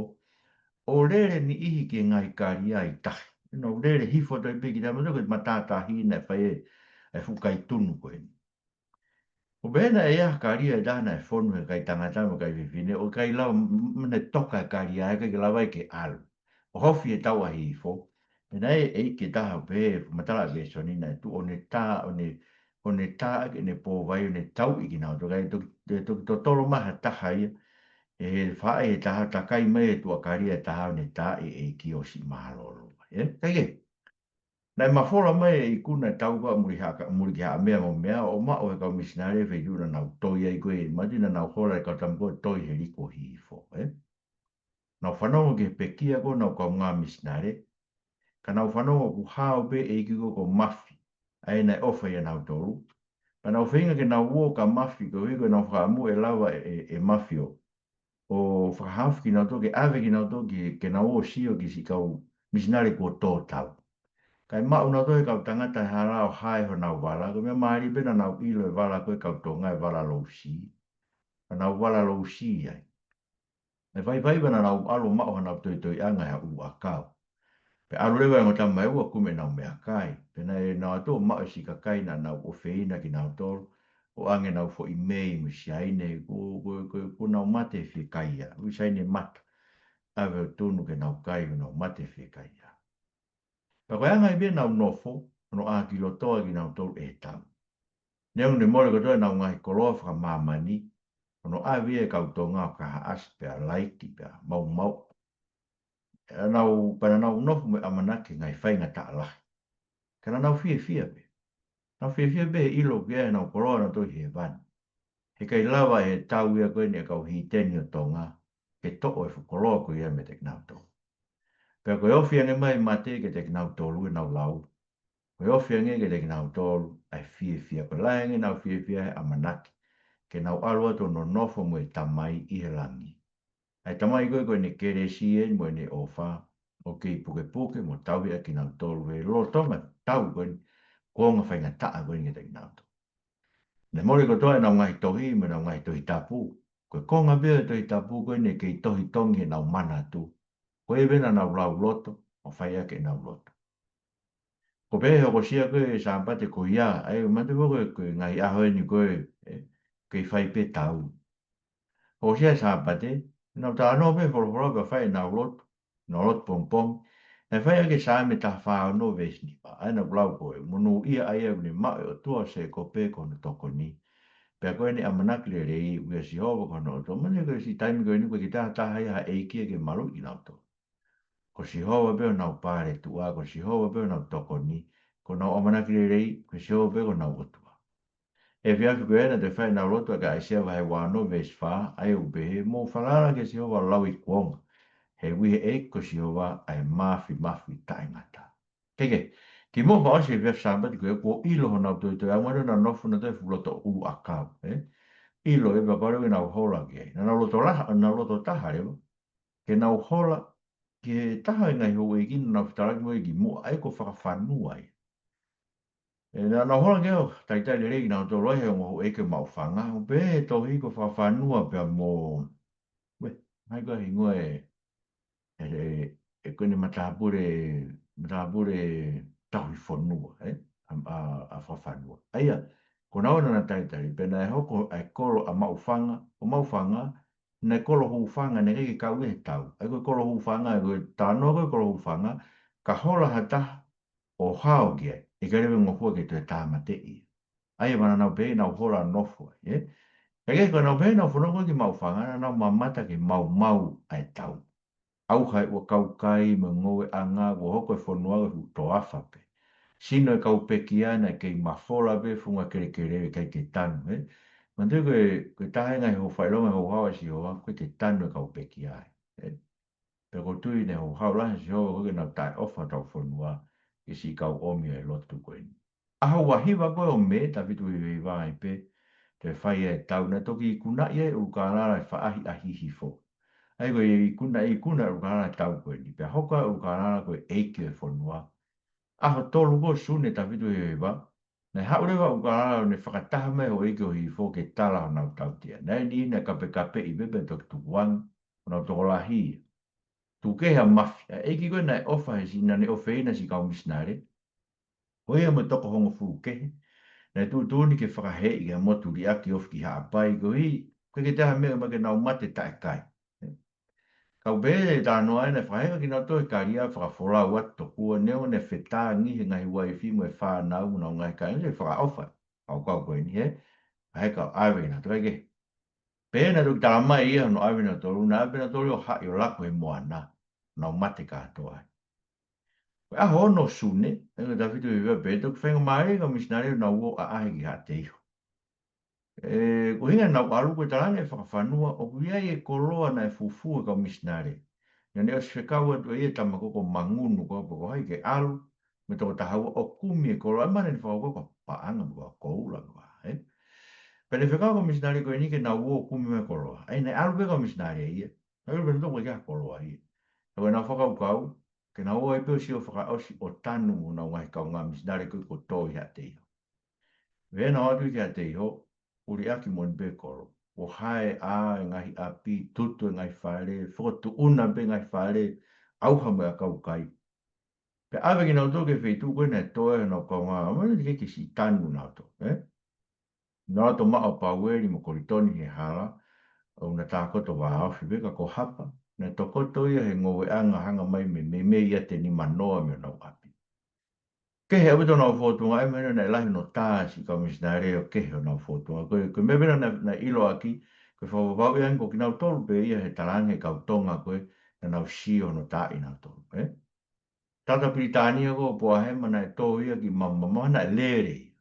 ʻo lele e niʻihi ki he ngaahi kalia ʻi tahi. Nau lele hifo atu ai pē ki tahi, mahalo ko e matātahi naʻe fai ai e fuʻu kai tunu ko eni. ʻO pehē naʻe ʻi ai ha kalia ʻe taha naʻe fonu he kai tangata mo e kai fefine, ʻo ʻikai lava m-, m-, ne toka e kalia, ʻikai ke lava ai ke ʻalu. ʻOhofi e tau ʻa Hihifo, pea naʻe ʻi ai e ʻeiki ʻe taha ʻoku pehē, matala ʻe Vesoni naʻe tuʻu ʻo ne tā, ʻo ne, ʻo ne tā ʻaki ʻene pōvai, ʻo ne tauʻi kinautolu, kae toki, toki totolo mai ha taha ia, ʻe he faʻē ʻe taha, takai mai e tuʻa kalia ʻe taha ʻo ne taaʻi e ʻeiki ʻosi mālōlō. Ē, kae kehe. Naʻe mafola mai e ikuna e tau ko ē ʻa Muliha-, Mulikihaʻamea mo meʻa, ʻo maʻu ʻe he kau misinale e feituʻu naʻa nau toi ai ko ē, mahino naʻa nau hola e kau tama ko ē ʻo toi he liku ʻo Hihifo, ē? Nau fanongo ki he pekia ko ē ʻenau kaungā misinale, ka nau fanongo ʻoku hao pē e ʻeiki ko ē ko Mafi, ʻa ia naʻe ʻofa ʻia nautolu. Pea nau feinga ke nau ō kia Mafi, koeʻuhi ko ʻenau fakaʻamu ʻe lava ʻe, ʻe, ʻe Mafi ʻo, ʻo fakahaofi kinautolu, ke ʻave kinautolu ki, ke nau ō ʻo sio ki he siʻi kau misinale kuo tō tau. Kae maʻu nautolu ʻe he kau tangata he hala ʻo hae honau vala, ko e meʻa mālie pē naʻa nau ʻilo e vala ko ē ʻa e kau Tonga ʻe vala lousī. Naʻa nau vala lousī ai. ʻE faifai pē naʻa nau ʻalu ʻo maʻu honau toitoiʻanga he ʻū ʻakau. Pea ʻalu leva e ongo tama ʻe ua ʻo kumi ʻenau meʻakai. Pea naʻe nau ō atu ʻo maʻu e siʻi kakai naʻa nau ʻofeina kinautolu, ʻo ʻoange ʻenau foʻi mei mo e siaine, ko, ko, ko, kuo nau mate fiekaia. ʻUhi siaine mata. ʻAve ʻo tunu ke nau kai, kuo nau mate fiekaia. Pea ko e anga ia ʻenau nofo, hono ʻākilotoa kinautolu ʻe he tau. Neongo ne mole kotoa ʻenau ngaahi koloa fakamāmani, hono ʻave ia ʻe he kau Tonga ʻo kahaʻasi pea laiti pea maumau. ʻE nau, pea naʻa nau nofo mo e ʻamanaki ki he ngaahi faingataʻa lahi. Ka naʻa nau fiefia pē. Nau fiefia pē he ʻilo ʻoku ʻi ai ʻenau koloa nautolu ʻi hēvani. He ʻikai lava ʻe he tau ia ko eni ʻa e kau hīteni ʻo Tonga ke toʻo e fuʻu koloa ko ia meiate kinautolu. Pea ko e ofi ange mai e mate kiate kinautolu ʻenau lau. Ko e ofi ange kiate kinautolu ʻa e fiefia, ko e lahi ange ʻenau fiefia he ʻamanaki ke nau ʻalu atu ʻo nonofo mo e Tamai ʻi he langi. ʻA e Tamai ko ē ko ʻene kelesi eni mo ʻene ʻofa, ʻoku kei pukepuke mo tauhi ʻa kinautolu he lolotonga e tau ko eni, kuonga faingataʻa ko eni kiate kinautolu. Ne mole kotoa ʻenau ngaahi tohi mo ʻenau ngaahi Tohi Tapu. Ko e konga pē ʻo e Tohi Tapu ko eni ʻoku kei tohitongi ʻenau manatu. Ko ia pē naʻa nau lau loto, ʻo fai ʻaki ʻenau loto. Ko e pehē hokosia ko ē e Sāpate ko ia, ʻa ia, manatuʻi ko ē, ko e ngaahi ʻaho eni ko ē, ē, kei fai pē tau. Hokosia e Sāpate, nau talanoa pē he folofola pea fai ʻenau lotu, ʻenau lotu pongipongi. Naʻe fai ʻaki e Saame taha fā ono veesi nima, ʻa ia naʻa ku lau ko ē, monūʻia ʻa ia ʻoku ne maʻu e ʻOtua ʻo Sēkope ko hono tokoni. Pea ko ʻene ʻamanaki lelei, ʻoku ʻia Sihova ko hono ʻOtua. Manatuʻi ko e siʻi taimi ko eni ʻoku ʻikai ke ʻi ai ha taha ia ha ʻeiki ia ke maluʻi kinautolu. Ko Sihova pē honau paletuʻa, ko Sihova pē honau tokoni, ko honau ʻamanaki lelei, ko Sihova pē ko honau ʻOtua. Efiafi ko ē naʻa te fai ʻenau lotu ʻaki ʻa ʻAisea vahe ua ono veesi fā, ʻa ia ʻoku pehē, mou falala kia Sihova ʻo lauikuonga. He ʻoku ʻi he ʻEiki ko Sihova ʻa e māfimafi taʻengata. Keke, kimuʻa pea ʻosi e efiafi Sāpate ko ē kuo ʻilo honau toitoiʻanga mo ʻenau nofo nautolu he fuʻu loto ʻū ʻakau, ē? ʻIlo ʻe pea pale ke nau hola ki ai. Naʻa nau loto laha, nau loto taha leva ke nau hola ki he taha e ngaahi houʻeiki naʻa nau fetalaki mo ia kimuʻa, ʻa ia ko Fakafanua ia. ʻE, naʻa nau hola ki ai ʻo talitali lelei kinautolu ai he ongo houʻeiki ʻo Maʻufanga. ʻOku pehē he tohi ko Fakafanua pea mo, ue, hai ko e hingoa e, e, e, e ko eni matāpule, matāpule tauhi fonua, ē? ʻA, ʻa, ʻa Fakafanua. ʻA ia, ko naua naʻa na talitali, pea naʻe hoko ʻa e kolo ʻa Maʻufanga, ʻo Maʻufanga, naʻe kolo hūfanga, naʻe ʻikai ke kau ia he tau. ʻA ia ko e kolo hūfanga, ʻa ia ko e talanoa ko ē kolo hūfanga, ka hola ha taha ʻo hao ki ai, ʻe ʻikai leva ngofua ke toe tāmateʻi. ʻA ia naʻa nau pehē naʻa nau hola nofo ai, ē? Ka ʻi he ko ʻenau pehē naʻa nau fononga ko ē ki Maʻufanga, naʻa nau mamata ki he maumau ʻa e tau. ʻAuha e ʻuakaukai mo e ngoueʻanga, kuo hoko e fonua ko e fuʻu toafa pē. Sino e kau pekia naʻe kei mafola pē, funga kelekele ʻikai ke tanu, ē? Manatuʻi ko e, ko e taha e ngaahi houʻeiki faʻiloga houhau ʻa Sihova, ʻoku ʻikai ke tanu e kau pekia ai, ē? Pea ʻoku ou tui naʻe houhau lahi ʻa Sihova ko ē ke nau taʻeʻofa hotau fonua ʻi he siʻi kau ʻomi ʻo e lotu ko eni. ʻAho ua hiva ko ē ʻo Mē, taʻu fitu hiva hiva ai pē, toe fai e tau, naʻe toki ikunaʻi ai e ʻUlukālala ʻe faʻahi ʻa Hihifo. ʻA ia ko e ikuna, ikuna e ʻUlukālala he tau ko eni. Pea hoko e ʻUlukālala ko e ʻeiki ʻo e fonua. ʻAho tolu ko ē ʻo Sune taʻu fitu hiva hiva, naʻe haʻu leva e ʻUlukālala ʻo ne fakataha mai e houʻeiki ʻo Hihifo ke tala honau tautea. Naʻe niʻihi naʻe kapekapeʻi pē pea toki tukuange honau tokolahi. Tuku kehe ha mafi. ʻA e ʻeiki ko ē naʻe ʻofa he siʻi, naʻa ne ʻofeina siʻi kau misinale, ko ia mo e toko hongofulu kehe, naʻe tuʻutuʻuni ke fakaheeʻi ki ha motu liʻaki ofi ki Haʻapai, koeʻuhi ʻoku ʻikai ke toe ʻi ai ha meʻa ʻe ʻomai ke nau mate taʻe kai. Ka ʻoku pehē ʻe he talanoa ʻa ē naʻe fakaheka kinautolu he kalia fakafolau atu tokua, neongo naʻe fetāngihi e ngaahi uaifi mo e fānau mo honau ngaahi kāinga, ʻoku fakaʻofa e kau ko eni, ē? Fakaheka ʻo ʻave kinautolu, kae kehe, pea naʻe toki talamai ia hono ʻave kinautolu, naʻe ʻave kinautolu ʻo haʻi ʻo laku he moana, nau mate kātoa ai. Ko e ʻaho ono ʻo Sune, ʻa ia ko e taʻu fitu hiva hiva pē, toki faingamālie e kau misinale ʻo nau ō ʻaʻahi ki Haʻateiho. ʻE, ko e ʻuhinga ʻenau ʻalu, ko e talaange ʻe Fakafanua, ʻoku ʻi ai e koloa naʻe fufū ʻe he kau misinale. Naʻa ne ʻosi fekau atu ʻe ia e tama ko ē ko Mangunu ko ē pe ko hai ke ʻalu mo e toko taha ua ʻo kumi e koloa, ʻa ia naʻa ne fakakaukau ko ha paʻanga pe ko ha koula pe ko e hā, ē? Pea ne fekau e kau misinale ko eni ke nau ō ʻo kumi mai e koloa. ʻA ia naʻe ʻalu pē e kau misinale ia. Naʻe ʻalu pē ʻo toko ʻikai ha koloa ia. Ka ko ʻenau fakakaukau, Ke nau ō ai pē ʻo sio fakaʻosi ʻo tanu honau ngaahi kaungā misinale ko ē kuo tō ʻi Haʻateiho. Pea nau ō atu ki Haʻateiho, ʻuliʻaki moʻoni pē kolo. ʻO hae ʻa e ngaahi ʻapi, tutu e ngaahi fale, fokotuʻuna pē ngaahi fale, ʻauha mo e ʻakau kai. Pea ʻave kinautolu ki he feituʻu ko ē naʻe tō ai honau kaungā, ʻo mai ke ke siʻi tanu nautolu, ē? Naʻe ʻalu atu Maʻo Paueli mo Kolitoni he hala, ʻo na tākoto vāofi pē ka ko Hapa, naʻe tokoto ia he ngoueʻanga hanga mai mei, mei, mei ʻiate Nimanoa mei honau ʻapi. Kehe ʻaupito honau fōtunga, ʻa ia mahino naʻe lahi hono tā siʻi kau misinale ʻo kehe honau fōtunga. Ko e, ko e meʻa pē naʻa, naʻa, naʻe ʻiloʻaki, ko e fakapapauʻi ange ko kinautolu pē ia he talaange ʻe he kau Tonga ko ē naʻa nau sio hono taaʻi nautolu, ē? Tangata Pilitānia ko Poahema naʻe tō ia ki Mamamamahi, naʻe lele ia.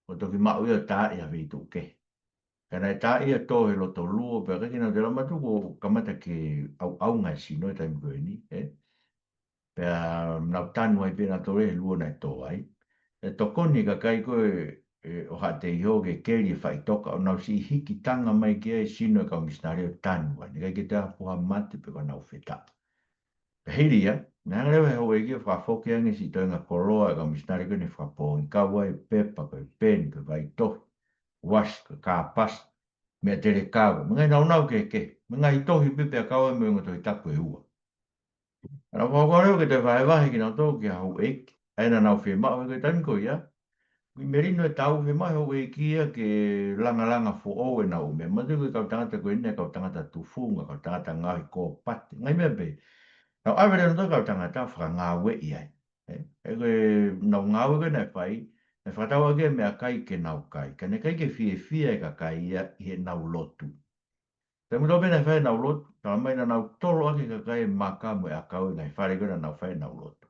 ʻO toki maʻu ia ʻo taaʻi ha feituʻu kehe. Ka naʻe taaʻi ia ʻo tō he loto luo, pea ʻikai ke nau toe lava ʻo tuku ʻo kamata ke ʻauʻaunga e sino he taimi ko eni, ē? Pea nau tanu ai pē nautolu he luo naʻe tō ai. ʻE tokoni e kakai ko ē, ē, ʻo Haʻateiho ke keli e faʻitoka ʻo nau siʻi hiki tanga mai ki ai e sino e kau misinale ʻo tanu ai. Naʻe ʻikai ke toe ʻi ai ha puha mate pe ko haʻanau fetaʻa. Pea hili ia, naʻe hanga leva ʻe he houʻeiki ʻo fakafoki ange siʻi toenga koloa e kau misinale ko eni fakapoongi, kau ai e pepa, ko e peni, ko e vaitohi, uasi, ko e kāpasa, meʻatele kava, mo e ngaahi nāunau kehekehe, mo e ngaahi tohi pē pea kau ai mo e ongo Tohi Tapu ʻe ua. Naʻa nau fakakaukau leva ke toe vahevahe kinautolu ki ha houʻeiki, ʻa ia naʻa nau fiemaʻu he ko e taimi ko ia, ʻi he melino e tau, fiemaʻu ʻe he houʻeiki ia ke langalanga foʻou ʻenau meʻa. Manatuʻi ko e kau tangata ko eni, kau tangata tufunga, kau tangata ngaohi kōpate, ngaahi meʻa pehē. Nau ʻave leva nautolu e kau tangata ʻo fakangāueʻi ai. Ē, ʻa ia ko ʻenau ngāue ko ē naʻe fai, naʻe fakatau ʻaki e meʻakai ke nau kai. Ka naʻe ʻikai ke fiefia e kakai ia ʻi heʻenau lotu. Taimi kotoa pē naʻe fai ʻenau lotu, talamai naʻa nau tolo ʻaki e kakai e maka mo e ʻakau ʻi he ngaahi fale ko ē naʻa nau fai ʻenau lotu.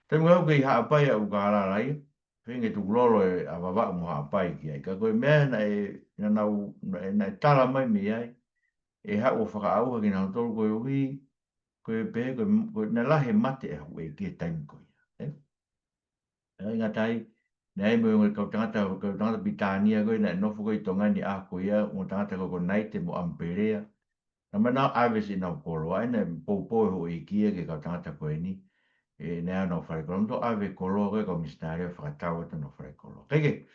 Taimi ko ē ʻoku kei Haʻapai ʻa ʻUlukālala ia, feinga ke tukulolo ʻa Vavaʻu mo Haʻapai ki ai. Ka ko e meʻa naʻe, naʻa nau, naʻe, naʻe tala mai mei ai, ʻe haʻu ʻo fakaʻauha kinautolu koeʻuhi, ko e pehē, ko e, ko e naʻe lahi e mate ʻa e houʻeiki he taimi ko ia, ē? ʻIkai ngata ai, naʻe ʻi ai mo e ongo kau tangata, kau tangata Pilitānia ko ē naʻe nofo ko ē ʻi Tonga ni ʻaho ko ia, ongo tangata ko Konaite mo ʻAmupelea. Naʻa nau ʻave siʻenau koloa, ʻa ia naʻe poupou e houʻeiki ia ki he kau tangata ko eni, ē, naʻe ʻi ai honau fale koloa, naʻa nau ʻave e koloa ko ē e kau misinale ʻo fakatau atu honau fale koloa. Kae kehe,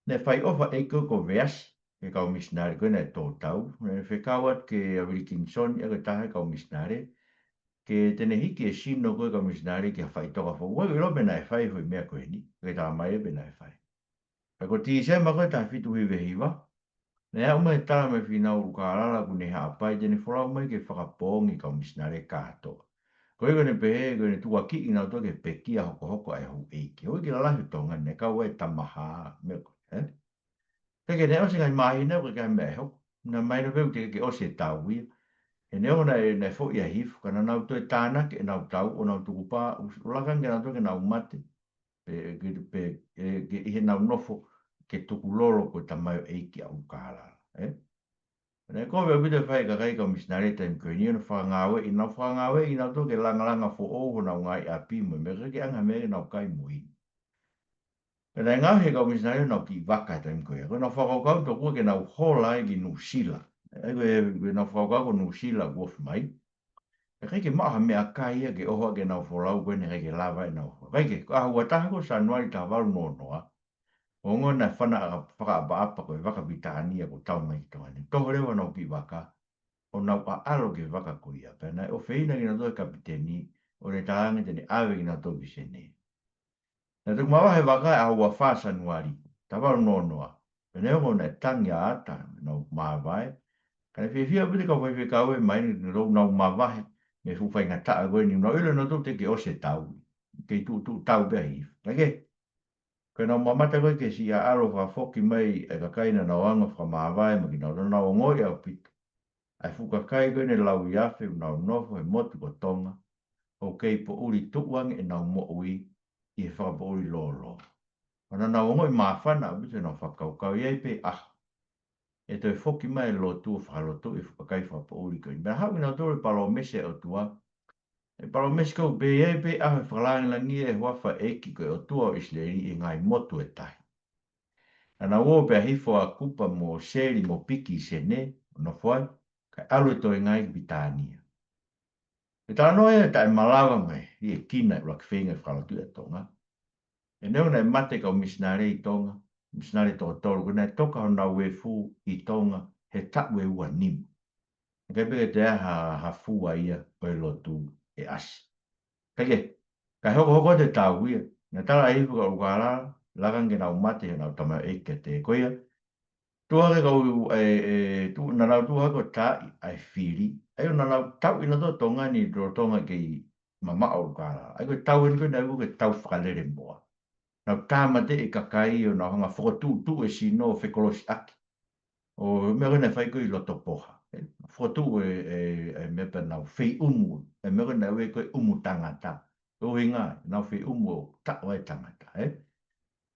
naʻe fai ʻofa e ʻEiki ko Veasi ki he kau misinale ko ē naʻe tō tau, naʻe fekau atu kia Vilikinisoni, ʻa ia ko e taha e kau misinale, ke te ne hiki e sino ko ē e kau misinale ki ha faʻitoka foʻou. ʻOku ʻikai ke u ʻilo pe naʻe fai e foʻi meʻa ko eni, ʻikai ke talamai pe naʻe fai. Ka ko Tīsema ko ē taha fitu hiva hiva, naʻe aʻu mai e tala mei Fīnau ʻUlukālala ʻoku ne ʻi Haʻapai, te ne folau mai ke fakapoongi e kau misinale kātoa. Ko ia ko ʻene pehē, ko ʻene tukuakiʻi kinautolu ki he pekia hokohoko ʻa e houʻeiki. Houʻeiki lalahi ʻo Tonga ni, naʻe kau ai e Tamahā, meʻa ko ē, ē? Kae kehe, naʻe ʻosi e ngaahi māhina, ʻoku ʻikai ke ʻi ai ha meʻa ʻe hoko. Naʻe mahino pē ʻoku teʻeki ke ʻosi e tau ia. He neongo naʻe, naʻe foʻi ʻa Hihifo, ka naʻa nau toe tānaki ʻenau tau, ʻo nau tukupā, ʻo laka ange kinautolu ke nau mate, pe, ke, pe, ē, ke ʻi heʻenau nofo ke tukulolo ko e tamaioʻeiki ʻa ʻUlukālala, ē? Naʻe kovi ʻaupito e fai ʻa e kakai kau misinale he taimi ko eni, ʻo nau fakangāueʻi, nau fakangāueʻi kinautolu ke langalanga foʻou honau ngaahi ʻapi mo e meʻa, ʻikai ke ʻi ai ha meʻa ke nau kai mo inu. Pea naʻe ngaohi e kau misinale ʻo nau kiʻi vaka he taimi ko ia. Ko ʻenau fakakaukau tokua ke nau hola ai ki Nuʻusila. ʻA ia ko e, ko ʻenau fakakaukau ko Nuʻusila kuo ofi mai. Pea ʻikai ke maʻu ha meʻakai ia ke ʻoho ʻaki ʻenau folau ko eni, ʻikai ke lava ʻenau folau. Kae kehe, ko e ʻaho ua taha ko Sānuali taha valu noa noa, ʻo ongoʻi naʻe fana-, fakaʻapaʻapa ko e vaka Pilitānia kuo tau mai ki Tonga ni. Toho leva honau kiʻi vaka, ʻo nau ʻaʻalo ki he vaka ko ia. Pea naʻe ʻofeina kinautolu ʻe he kapiteni, ʻo ne talaange te ne ʻave kinautolu ki Senē. Naʻe toki mavahe e vaka he ʻaho ua fā Sānuali, taha valu noa noa. Pea neongo naʻe tangi ʻa ʻAta, nau māvae. Ka naʻe fiefia ʻaupito e kau faifekau ē mai ni, nau, nau mavahe mei he fuʻu faingataʻa ko eni, nau ʻilo nautolu teʻeki ke ʻosi e tau. Kei tuʻutuʻu tau pē ʻa Hihifo. Kae kehe, ko ʻenau mamata ko ē ki he siʻi ʻaʻalo fakafoki mai e kakai naʻa nau hanga ʻo fakamāvae mai kinautolu, naʻa nau ongoʻi ʻaupito ʻa e fuʻu kakai ko ē naʻe lauiafe ʻoku nau nofo he motu ko Tonga, ʻoku kei poʻuli tuʻu ange ʻenau moʻui ʻi he fakapoʻuli lōlō. Pea naʻa nau ongoʻi māfana ʻaupito ʻenau fakakaukau, ʻe ʻi ai pē ʻaho ʻe toe foki mai e lotu ʻo fakalotuʻi e fuʻu kakai fakapoʻuli ko ē. Pea haʻu kinautolu e palōmesi ʻa e ʻOtua, e palōmesi ko ē, pea ʻe ʻi ai pē ʻaho ʻe fakalāngilangiʻi ai e huafa ʻo e ʻEiki ko e ʻOtua ʻo ʻIsileli ʻi he ngaahi motu ʻe tahi. Naʻa nau ō pē ʻa Hihifo, ʻa Kupa mo Seli mo Piki ʻi Senē, ʻo nofo ai, kae ʻalu e toenga ia ki Pilitānia. ʻE talanoa ia taʻemalava mai, ʻi he kina e ʻuluaki feinga e fakalotu ʻa Tonga. ʻE neongo naʻe mate e kau misinale ʻi Tonga, misinale toko tolu, ko ʻenau toka honau efu ʻi Tonga he taʻu ʻe ua nima. ʻIkai pē ke toe ʻi ai ha, ha fua ia ʻo e lotu ʻe ʻasi. Kae kehe, kae hokohoko atu e tau ia. Naʻe tala hifo kia ʻUlukalala, laka ange ke nau mate heʻenau tamaioʻeiki kiate ia. Ko ia, tuʻu hake e kau, ʻe, ʻe, tuʻu, naʻa nau tuʻu hake ʻo taaʻi ʻa e fili. ʻA ia naʻa nau tauʻi nautolu Tonga ni, lolotonga kei mamaʻo ʻa ʻUlukalala. ʻA ia ko e tau eni ko ē naʻe ui ko e tau fakalelemoa. Nau tāmateʻi e kakai ʻo nau hanga ʻo fokotuʻutuʻu e sino ʻo fekolosiʻaki. ʻO meʻa ko ē naʻe fai ko ē ʻi Lotopoha, ē? Fokotuʻu e, e, e meʻa pea nau feiʻumu, e meʻa ko ē naʻe ui ko e ʻumu tangata. ʻUhinga, nau feiʻumu ʻo taʻo ai e tangata, ē?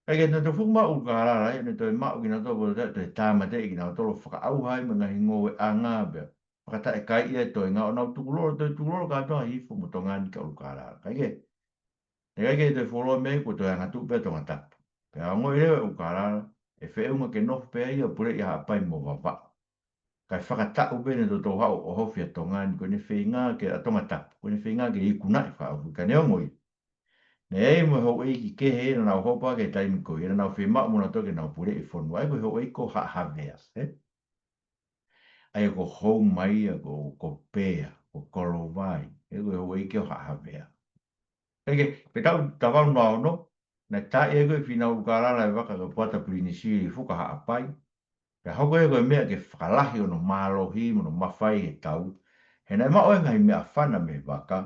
Kae kehe, naʻe toe fuʻu maʻu ʻa ʻUlukalala, ē, naʻe toe maʻu kinautolu, toe, toe tāmateʻi kinautolu, fakaʻauha ai mo e ngaahi ngoueʻanga pea fakataʻekai ia e toenga, ʻo nau tukulolo, toe tukulolo kātoa hifo mo Tonga ni kia ʻUlukalala. Kae kehe, ʻe ʻikai ke toe fuoloa mei ai, kuo toe angatuʻu pē ʻa Tongatapu. Pea ongoʻi leva ʻe ʻUlukalala ʻe feʻunga ke nofo pē ia ʻo puleʻi ʻa Haʻapai mo Vavaʻu. Kae fakataʻu pē ʻene toutou haʻu ʻo ʻohofi ʻa Tonga ni, ko ʻene feinga ke, ʻa Tongatapu, ko ʻene feinga ke ikunaʻi fakaʻauha, ka neongo ia, naʻe ʻi ai mo e houʻeiki kehe naʻa nau hopo hake he taimi ko ia, naʻa nau fiemaʻu mo nautolu ke nau puleʻi e fonua, ʻa ia ko e houʻeiki ko Haʻa Havea, ē? ʻA ia ko Houmaia, ko, ko Pea, ko Kolovai, ē, ko e houʻeiki ʻo Haʻa Havea. Kae kehe, pea taʻu taha valu noa ono, naʻe taaʻi ai ko ē ʻe Fīnau ʻUlukalala e vaka ko e Puata Pilinisi ʻi Fuka Haʻapai. Pea hoko ia ko e meʻa ke fakalahi hono mālohi mo hono mafai he tau. He naʻe maʻu e ngaahi meʻafana mei he vaka,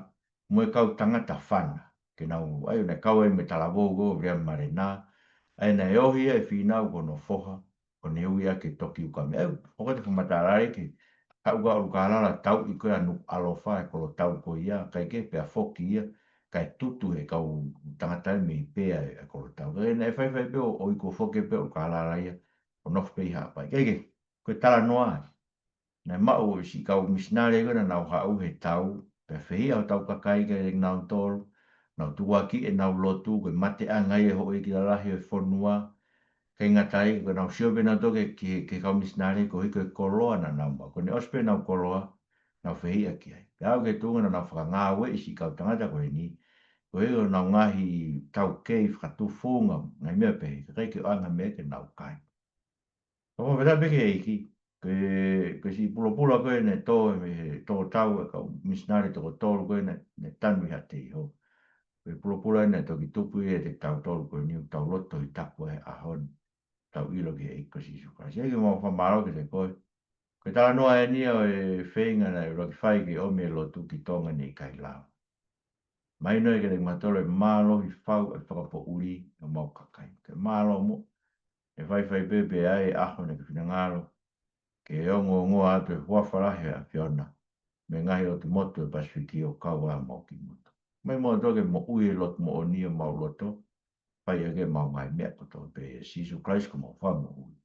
mo e kau tangata fana. Ke nau, ʻa ia naʻe kau ai mo e talavou ko Viliami Malena. ʻA ia naʻe ohi ia ʻe Fīnau ko hono foha, ʻo ne ui ia ki Tokiukamea. ʻA ia, ʻoku ou fakamatala ai ke haʻu ʻa ʻUlukalala ʻo tauʻi ko ē ʻa Nukuʻalofa, e kolotau ko ia, kae kehe pea foki ia, kae tutu he kau tangata mei Pea e kolotau. Kae naʻe faifai pē ʻo, ʻo iku foki pē ʻa ʻUlukalala ia, ʻo nofo pē ʻi Haʻapai. Kae kehe, ko e talanoa ia. Naʻe maʻu ʻe siʻi kau misinale ko ē naʻa nau haʻu he tau, pea fehiʻa hotau kakai kiate kinautolu, nau tukuakiʻi ʻenau lotu, ko e mateʻanga ia e houʻeiki lalahi ʻo e fonua, ʻikai ngata ai, ko ʻenau sio pē nautolu ki he, ki he, ki he kau misinale koeʻuhi ko e koloa naʻa nau maʻu. Ko ʻene ʻosi pē ʻenau koloa, nau fehiʻa ki ai. Pea aʻu ki he tuʻunga naʻa nau fakangāueʻi siʻi kau tangata ko eni, koeʻuhi ko ʻenau ngaahi taukei fakatufunga, ngaahi meʻa pehē, kae ʻikai ke ʻoange ha meʻa ke nau kai. Ka ko e fetā pē ki he ʻEiki, ko e, ko e siʻi pulopula ko ē naʻe tō mei he tō tau e kau misinale toko tolu ko ē naʻe, naʻe tanu ʻi Haʻateiho. Ko e pulopula naʻe toki tupu ia ʻiate kitautolu ko eni, ʻoku tau lotu Tohitapu he ʻaho ni. Tau ʻilo ki he ʻEiki ko Sīsū Kalaisi. ʻEiki, mau fakamālō kiate koe. Ko e talanoa eni ia ʻo e feinga naʻe ʻuluaki fai ke ʻomi e lotu ki Tonga ni ʻikai lava. Mahino ia kiate kimautolu e mālohi fau e fakapoʻuli ʻo homau kakai. Ke mālō mo e faifai pē pea ʻi ai e ʻaho naʻa ke finangalo ke ongoongoa atu e huafa lahi ʻo e ʻAfiona mei he ngaahi ʻotu motu ʻo e Pasifiki ʻo kau ai homau kiʻi motu. Mai mo toke moʻui e lotu moʻoni ʻo homau loto, fai ʻaki ʻemau ngaahi meʻa kotoa pē ʻia Sīsū Kalaisi ko homau Fakamoʻui.